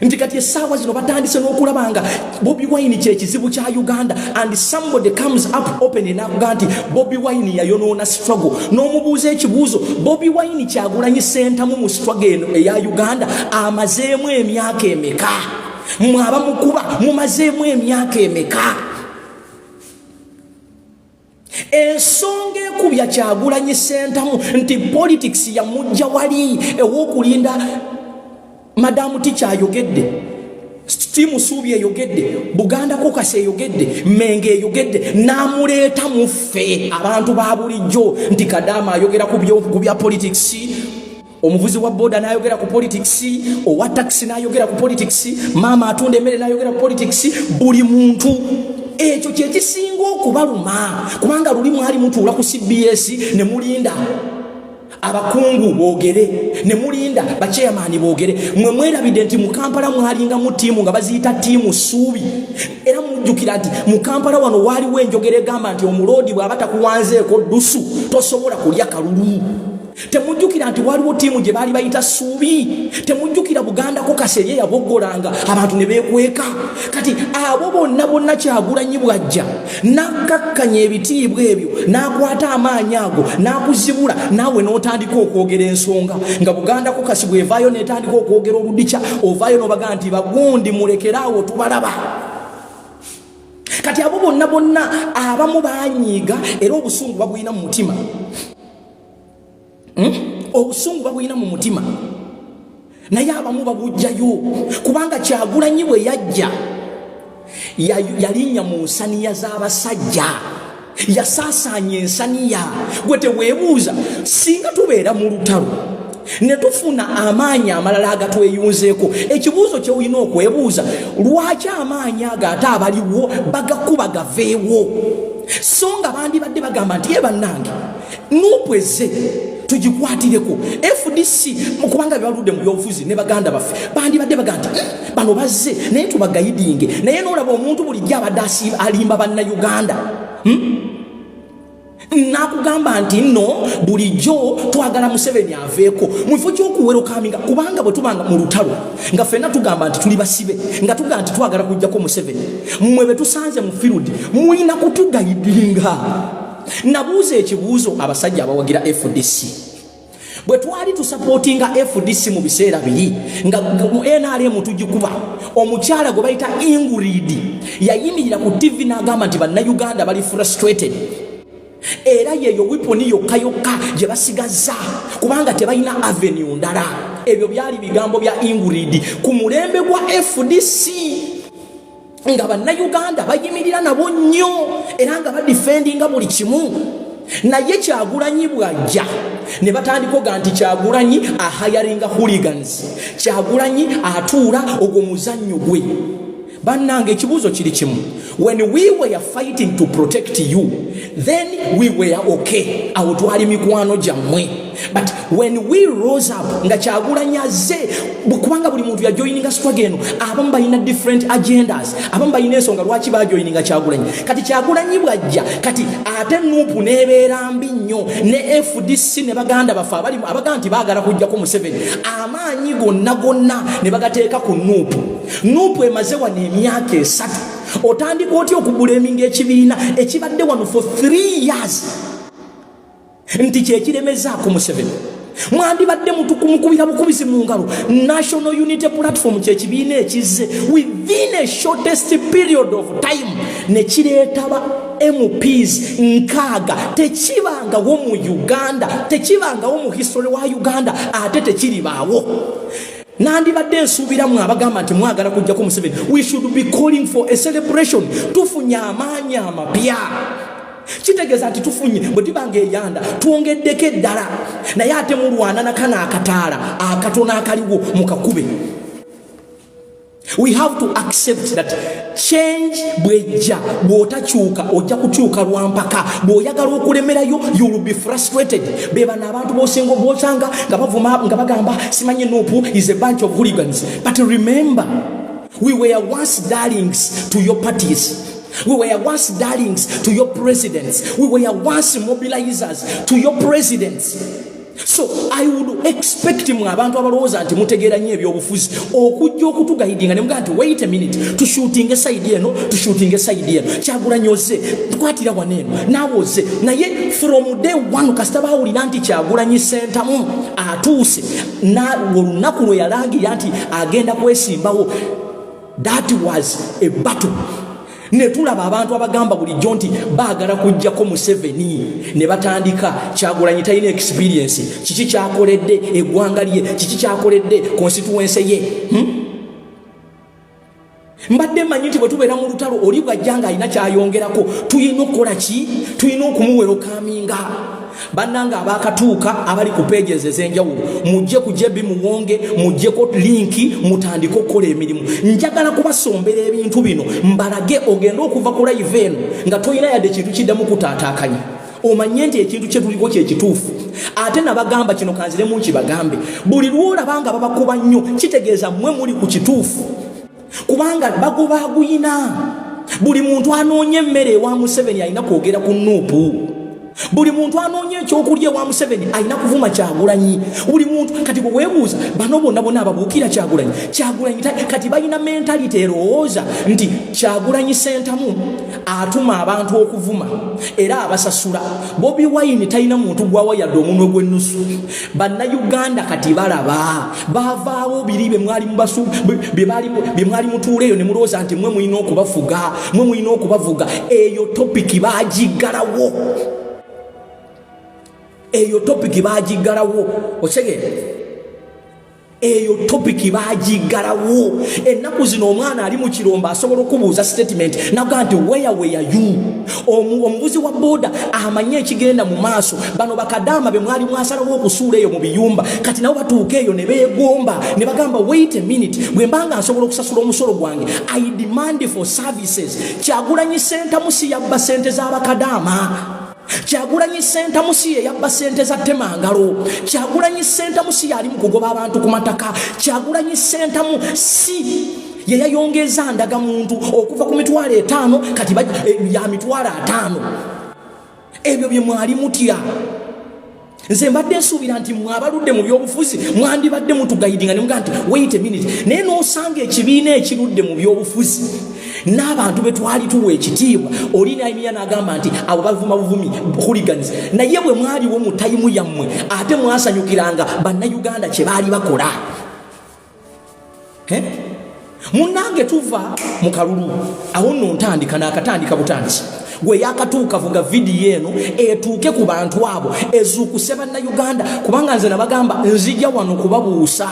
Nti kati essaawa zino batandise n'okulaba nga Bobi Wine kyekizibu kya Uganda, and somebody comes up open nakuga nti Bobi Wine yayonoona struggle. N'omubuuza ekibuuzo, Bobi Wine, Kyagulanyi Sentamu, mu struggle eno eya Uganda amazeemu emyaka emeka? Mwe abamukuba mumazeemu emyaka emeka? Ensonga ekubya Kyagulanyi Sentamu nti politics yamujja wali ew'okulinda madamu tikyayogedde, team Suubi eyogedde, Buganda Caucus eyogedde, Mengo eyogedde, n'amuleeta mu ffe abantu ba bulijjo nti Kadaama ayogera ku bya politics, omuvuzi wa boda n'ayogera ku politics, owa taxi n'ayogera ku politics, maama atunda emmere n'ayogera ku politics, buli muntu. Ekyo kyekisinga okubaluma, kubanga luli mwali mutuula ku CBS ne mulinda abakungu boogere, ne mulinda bachairman boogere. Mwe mwerabidde nti mu Kampala mwalingamu ttiimu nga baziyita team Suubi. Era mujjukira nti mu Kampala wano waaliwo enjogera egamba nti omuloodi bw'aba takuwanzeeko ddusu, tosobola kulya kalulu. Temujjukira nti waliwo ttiimu gye baali bayita Suubi? Temujjukira Buganda Caucus eri eyaboggolanga abantu ne beekweka? Kati abo bonna bonna, Kyagulanyi bwajja n'akkakkanya ebitiibwa ebyo, n'akwata amaanyi ago, n'akuzibula, naawe n'otandika okwogera ensonga. Nga Buganda Caucus bw'evaayo n'etandika okwogera oludikya, ovaayo n'obaga nti bagundi mulekeraawo, tubalaba. Kati abo bonna bonna abamu banyiiga, era obusungu babulina mu mutima. Obusungu babulina mu mutima, naye abamu babujjayo kubanga Kyagulanyi bwe yajja yalinnya mu nsaniya z'abasajja, yasaasaanya ensaniya. Gwe teweebuuza, singa tubeera mu lutalo ne tufuna amaanyi amalala agatweyunzeeko, ekibuuzo kyolina okwebuuza, lwaki amaanyi ago ate abaliwo bagakuba gaveewo, so nga bandibadde bagamba nti, "Ye bannange, NUP ezze, tugikwatireko FDC," kubanga bebaludde mu byobufuzi ne baganda baffe bandibadde baga nti, bano bazze, naye tubaguidinge." Naye noolaba omuntu bulijjo abadde alimba Bannayuganda, Nakugamba nti nno bulijjo twagala Museveni aveeko, mu kifo ky'okuwelcominga, kubanga bwe tubanga mu lutalo nga ffenna tugamba nti tuli basibe, nga tugamba nti twagala kujjako Museveni, mmwe be tusanze mu field mulina kutuguidinga. Nabuuza ekibuuzo abasajja abawagira FDC: bwe twali tusupportinga FDC mu biseera biri nga mu NRM tugikuba, omukyala gwe bayita Ingrid yayimirira ku TV n'agamba nti Bannayuganda bali frustrated, era yeyo weapon yokka yokka gye basigazza kubanga tebalina avenue ndala. Ebyo byali bigambo bya Ingrid ku mulembe gwa FDC, nga Bannayuganda bayimirira nabo nnyo era nga badefendinga buli kimu. Naye Kyagulanyi bw'ajja ne batandika oga nti Kyagulanyi ahiringa hooligans, Kyagulanyi atuula ogwo muzannyo gwe. Bannange, ekibuuzo kiri kimu: when we were fighting to protect you, then we were okay, awo twali mikwano gyammwe. But when we rose up nga Kyagulanyi azze, kubanga buli muntu yajoininga struggle eno, abamu balina different agendas, abamu balina ensonga lwaki bajoininga Kyagulanyi. Kati Kyagulanyi bwajja, kati ate NUP nebeera mbi nnyo ne FDC ne baganda baffe abagamba nti baagala kujjako Museveni, amaanyi gonna gonna ne bagateeka ku NUP. NUP emaze wano emyaka 3. Otandika otya okublaminga ekibiina ekibadde wano for 3 years nti kyekiremezaako Museveni? Mwandibadde mutukumukubira bukubizi mu ngalo. National Unity Platform kyekibiina ekizze within a shortest period of time ne kireeta ba MPs 60. Tekibangawo mu Uganda, tekibangawo mu history wa Uganda, ate tekiribaawo. Nandibadde nsuubiramu abagamba nti mwagala kujjako Museveni, we should be calling for a celebration. Tufunye amaanyi amapya, kitegeeza nti tufunye, bwe tubanga eyanda twongeddeko eddala. Naye ate mulwana nakano akataala akatono akaliwo mukakube. We have to accept that change bwejja, bw'otakyuka ojja kukyuka lwampaka. Bw'oyagala okulemerayo, you will be frustrated. Be bano abantu bosinga bwosanga nga bavuma, nga bagamba simanyi NUP is a bunch of hooligans. But remember, we were once darlings to your parties. We were once darlings to your presidents. We were once mobilizers to your presidents. So I would expect mwe abantu abalowooza nti mutegeera nnyo ebyobufuzi okujja okutuguidinga ne mugamba nti, "Wait a minute, tushootinge side eno, tushootinge side eno. Kyagulanyi ozze, tukwatira wano eno, naawe ozze." Naye from day one, kasita baawulira nti Kyagulanyi Sentamu atuuse, olunaku lwe yalangirira nti agenda kwesimbawo, that was a battle. Ne tulaba abantu abagamba bulijjo nti baagala kujjako Museveni ne batandika, "Kyagulanyi talina experience, kiki kyakoledde eggwanga lye? Kiki kyakoledde constituency ye?" Mbadde mmanyi nti bwe tubeera mu lutalo, oli bwajja nga alina kyayongerako, tulina okukola ki? Tulina okumuwelcominga. Bannanga abakatuuka abali ku pages ez'enjawulo, mujje ku Jebi Muwonge, mujjeko link, mutandike okukola emirimu. Njagala kubasombera ebintu bino mbalage. Ogende okuva ku live eno nga tolina yadde kintu kiddamu kutaataakanya, omanye nti ekintu kyetuliko kyekituufu. Ate nabagamba kino, kanziremu nkibagambe: buli lwolaba nga babakuba nnyo, kitegeeza mmwe muli ku kituufu, kubanga bagoba aguyina. Buli muntu anoonya emmere ewa Museveni alina kwogera ku NUP. Buli muntu anoonya ekyokulya ewa Museveni alina kuvuma Kyagulanyi. Buli muntu kati bwe weebuuza, bano bonna bonna ababuukira Kyagulanyi, Kyagulanyi kati balina mentality erowooza nti Kyagulanyi Sentamu atuma abantu okuvuma era abasasula. Bobi Wine talina muntu gwawa yadde omunwe gw'ennusu. Bannayuganda kati balaba bavaawo biri bye mwali mutuula eyo ne mulowooza nti mwe mulina okubafuga, mwe mulina okubavuga. Eyo topic bagiggalawo, eyo topic bagiggalawo. Okitegeera? Eyo topic bagiggalawo. Ennaku zino omwana ali mu kirombo asobola okubuuza statement naga nti, "Where were you?" Omuvuzi wa booda amanye ekigenda mu maaso. Bano bakadaama be mwali mwasalawo okusuula eyo mu biyumba, kati nabo batuuka eyo ne beegomba ne bagamba, "Wait a minute, bwe mbanga nsobola okusasula omusolo gwange, I demand for services." Kyagulanyi Sentamu si yabba sente z'abakadaama. Kyagulanyi Sentamu si ye yabba sente za Temangalo. Kyagulanyi Sentamu si yali mu kugoba abantu ku mataka. Kyagulanyi Sentamu si ye yayongeza ndagamuntu okuva ku 50,000, kati ya 50,000. Ebyo bye mwali mutya. Nze mbadde nsuubira nti mwe abaludde mu byobufuzi mwandibadde mutuguidinga ne mugaa nti, "Wait a minute." Naye n'osanga ekibiina ekirudde mu byobufuzi n'abantu be twali tuwa ekitiibwa, oli nayimiya n'agamba nti abo bavuma buvumi, hooligans. Naye bwe mwaliwo mu time yammwe, ate mwasanyukiranga Bannayuganda kye baali bakola. Eh? Munnange, tuva mu kalulu awo nno, ntandika naakatandika butandisi. Gwe yakatuuka, vuga vidiyo eno etuuke ku bantu abo, ezuukuse Bannayuganda, kubanga nze nabagamba nzija wano kubabuusa.